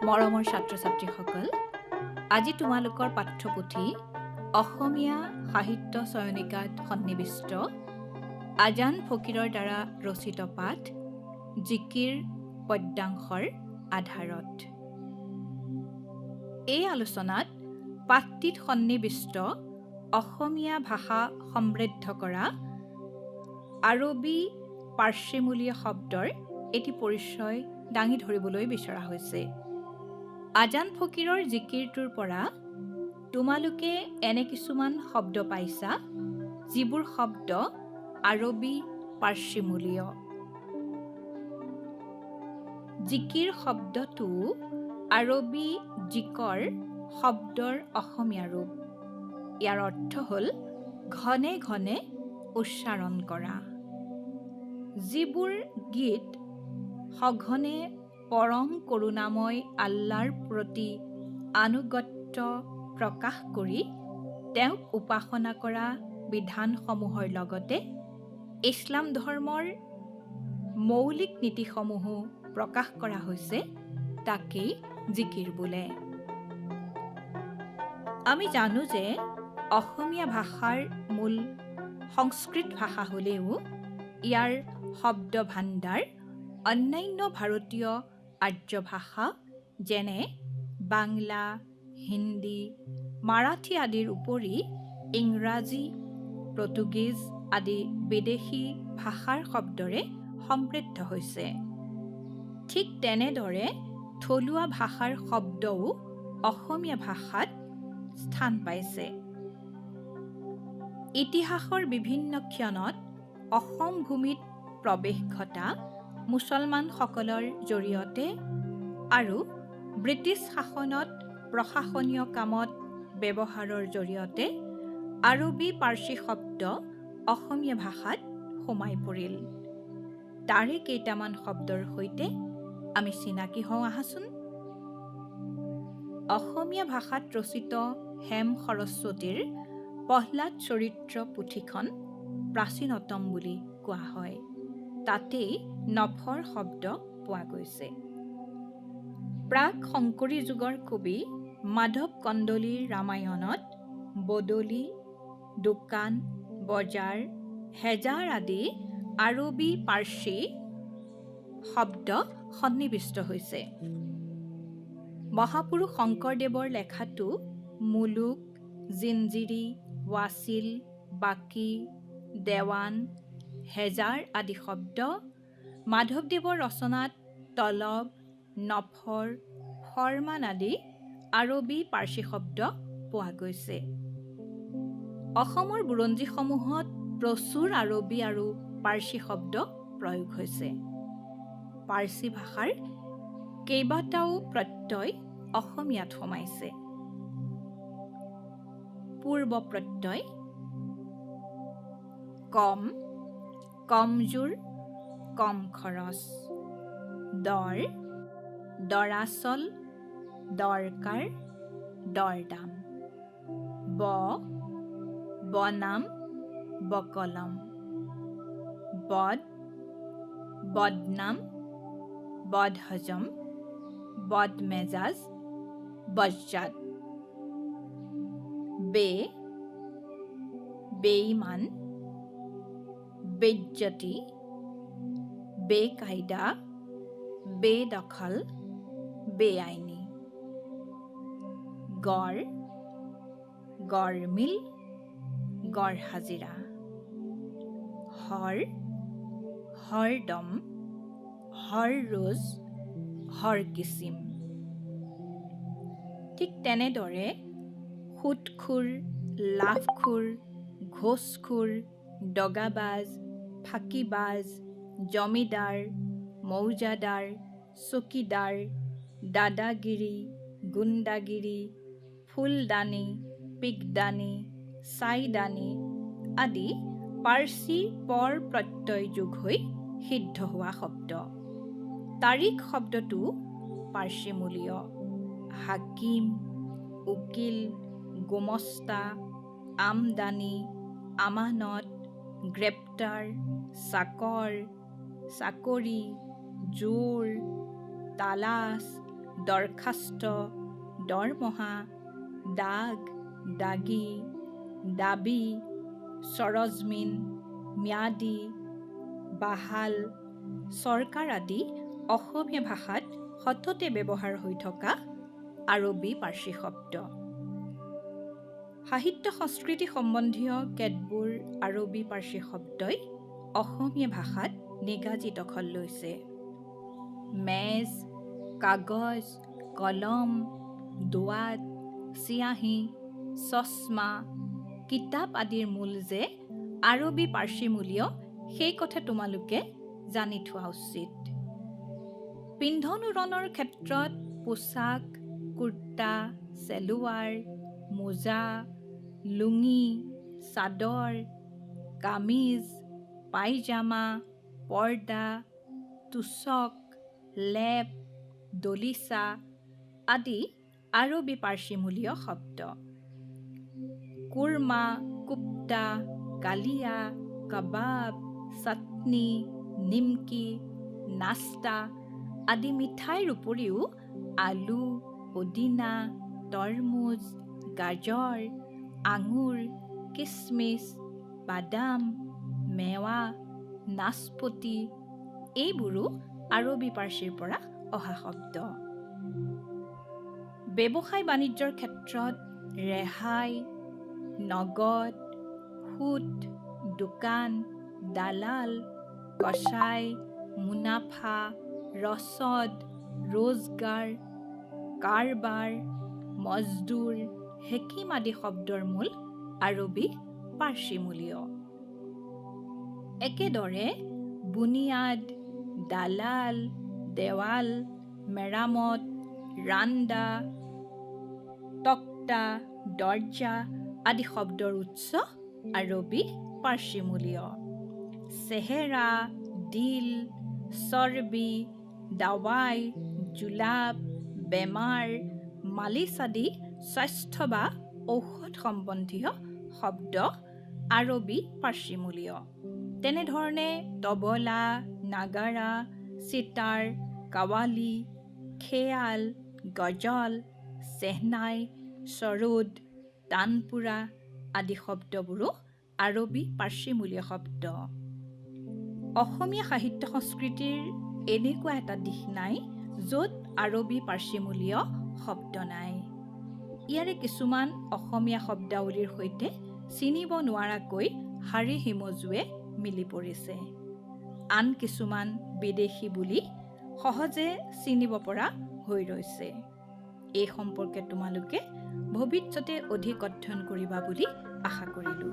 মৰমৰ ছাত্ৰ ছাত্ৰীসকল, আজি তোমালোকৰ পাঠ্যপুথি অসমীয়া সাহিত্য চয়নিকাত সন্নিৱিষ্ট আজান ফকীৰৰ দ্বাৰা ৰচিত পাঠ জিকিৰ পদ্যাংশৰ আধাৰত। এই আলোচনাত পাঠটিত সন্নিৱিষ্ট অসমীয়া ভাষা সমৃদ্ধ কৰা আৰবী পাৰ্চীমূলীয় শব্দৰ এটি পৰিচয় দাঙি ধৰিবলৈ বিচৰা হৈছে। আজান ফকীৰৰ জিকিৰটোৰ পৰা তোমালোকে এনে কিছুমান শব্দ পাইছা, যিবোৰ শব্দ আৰবী পাৰ্চীমূলীয়। জিকিৰ শব্দটো আৰবী জিকৰ শব্দৰ অসমীয়া ৰূপ। ইয়াৰ অৰ্থ হ'ল ঘনে ঘনে উচ্চাৰণ কৰা। যিবোৰ গীত সঘনে পৰম কৰুণাময় আল্লাৰ প্ৰতি আনুগত্য প্ৰকাশ কৰি তেওঁক উপাসনা কৰা বিধানসমূহৰ লগতে ইছলাম ধৰ্মৰ মৌলিক নীতিসমূহো প্ৰকাশ কৰা হৈছে, তাকেই জিকিৰ বোলে। আমি জানো যে অসমীয়া ভাষাৰ মূল সংস্কৃত ভাষা হ'লেও ইয়াৰ শব্দ ভাণ্ডাৰ অন্যান্য ভাৰতীয় আৰ্য ভাষা, যেনে বাংলা, হিন্দী, মাৰাঠী আদিৰ উপৰি ইংৰাজী, পৰ্তুগীজ আদি বিদেশী ভাষাৰ শব্দৰে সমৃদ্ধ হৈছে। ঠিক তেনেদৰে থলুৱা ভাষাৰ শব্দও অসমীয়া ভাষাত স্থান পাইছে। ইতিহাসৰ বিভিন্ন ক্ষণত অসম ভূমিত প্ৰৱেশ ঘটা মুছলমানসকলৰ জৰিয়তে আৰু ব্ৰিটিছ শাসনত প্ৰশাসনীয় কামত ব্যৱহাৰৰ জৰিয়তে আৰবী পাৰ্চী শব্দ অসমীয়া ভাষাত সোমাই পৰিল। তাৰে কেইটামান শব্দৰ সৈতে আমি চিনাকি হওঁ আহাচোন। অসমীয়া ভাষাত ৰচিত হেম সৰস্বতীৰ প্ৰহ্লাদ চৰিত্ৰ পুথিখন প্ৰাচীনতম বুলি কোৱা হয়। তাতেই নফৰ শব্দ পোৱা গৈছে। প্ৰাক শংকৰী যুগৰ কবি মাধৱ কন্দলীৰ ৰামায়ণত বদলি, দোকান, বজাৰ, হেজাৰ আদি আৰবী পাৰ্চী শব্দ সন্নিৱিষ্ট হৈছে। মহাপুৰুষ শংকৰদেৱৰ লেখাটো মুলুক, জিঞ্জিৰি, ৱাচিল, বাকী, দেৱান, হেজাৰ আদি শব্দ, মাধৱদেৱৰ ৰচনাত তলব, নফৰ, ফৰমান আদি আৰবী পাৰ্চী শব্দ পোৱা গৈছে। অসমৰ বুৰঞ্জীসমূহত প্ৰচুৰ আৰবী আৰু পাৰ্চী শব্দ প্ৰয়োগ হৈছে। পাৰ্চী ভাষাৰ কেইবাটাও প্ৰত্যয় অসমীয়াত সোমাইছে। পূৰ্ব প্ৰত্যয়: কম, কমজোৰ, কম খৰচ। দৰ, দৰাচল, দৰকাৰ, দৰদাম। ব, বনাম, বকলম। বদ, বদনাম, বদহজম, বদমেজাজ, বজ্জাত। বে, বেইমান, বেজ্জতি, বেকায়দা, বেদখল, বেআইনী। গড়, গড়মিল, গড় হাজিৰা। হৰ, হৰদম, হৰ ৰোজ, হৰ কিচিম। ঠিক তেনেদৰে সুদখোৰ, লাভখোৰ, ঘোচখোৰ, দগাবাজ, ফাঁকিবাজ, জমিদাৰ, মৌজাদাৰ, চকীদাৰ, দাদাগিৰি, গুণ্ডাগিৰি, ফুলদানি, পিকদানি, ছাইদানি আদি পাৰ্চী পৰ প্ৰত্যয় যোগ হৈ সিদ্ধ হোৱা শব্দ। তাৰিখ শব্দটো পাৰ্চীমূলীয়। হাকিম, উকিল, গোমস্তা, আমদানি, আমানত, গ্ৰেপ্তাৰ, চাকৰ, চাকৰি, জোৰ, তালাচ, দৰখাস্ত, দৰমহা, দাগ, দাগী, দাবী, চৰজমিন, ম্যাদী, বাহাল, চৰকাৰ আদি অসমীয়া ভাষাত সততে ব্যৱহাৰ হৈ থকা আৰবী পাৰ্চী শব্দ। সাহিত্য সংস্কৃতি সম্বন্ধীয় কেতবোৰ আৰবী পাৰ্চী শব্দই অসমীয়া ভাষাত নিগাজি দখল লৈছে। মেজ, কাগজ, কলম, দোৱাত, চিয়াহী, চশমা, কিতাপ আদিৰ মূল যে আৰবী পাৰ্চীমূলীয়, সেই কথা তোমালোকে জানি থোৱা উচিত। পিন্ধন উৰণৰ ক্ষেত্ৰত পোচাক, কুৰ্তা, চেলোৱাৰ, মোজা, লুঙি, চাদৰ, কামিজ, পায়জামা, পৰ্দা, তোচক, লেপ, দলিচা আদি আৰবী পাৰ্চীমূলীয় শব্দ। কুৰ্মা, কোপ্তা, কালিয়া, কাবাব, চাটনি, নিমকি, নাস্তা আদি মিঠাইৰ উপৰিও আলু, পদিনা, তৰমুজ, গাজৰ, আঙুৰ, কিচমিচ, বাদাম, মেৱা, নাচপতি এইবোৰো আৰবী পাৰ্চীৰ পৰা অহা শব্দ। ব্যৱসায় বাণিজ্যৰ ক্ষেত্ৰত ৰেহাই, নগদ, সুত, দোকান, দালাল, কচাই, মুনাফা, ৰচদ, ৰোজগাৰ, কাৰবাৰ, মজদুৰ, হেকিম আদি শব্দৰ মূল আৰবী পাৰ্চীমূলীয়। একেদৰে বুনিয়াদ, দালাল, দেৱাল, মেৰামত, ৰান্দা, তক্তা, দৰ্জা আদি শব্দৰ উৎস আৰবী পাৰ্চীমূলীয়। চেহেৰা, দিল, চৰ্বি, দাৱাই, জোলাপ, বেমাৰ, মালিচ আদি স্বাস্থ্য বা ঔষধ সম্বন্ধীয় শব্দ আৰবী পাৰ্চীমূলীয়। তেনেধৰণে তবলা, নাগাৰা, চিতাৰ, কাৱালী, খেয়াল, গজল, চেহনাই, চৰোদ, তানপুৰা আদি শব্দবোৰো আৰবী পাৰ্চীমূলীয় শব্দ। অসমীয়া সাহিত্য সংস্কৃতিৰ এনেকুৱা এটা দিশ নাই য'ত আৰবী পাৰ্চীমূলীয় শব্দ নাই। ইয়াৰে কিছুমান অসমীয়া শব্দাৱলীৰ সৈতে চিনিব নোৱাৰাকৈ শাৰী হিমজুৱে মিলি পৰিছে, আন কিছুমান বিদেশী বুলি সহজে চিনিব পৰা হৈ ৰৈছে। এই সম্পৰ্কে তোমালোকে ভৱিষ্যতে অধিক অধ্যয়ন কৰিবা বুলি আশা কৰিলোঁ।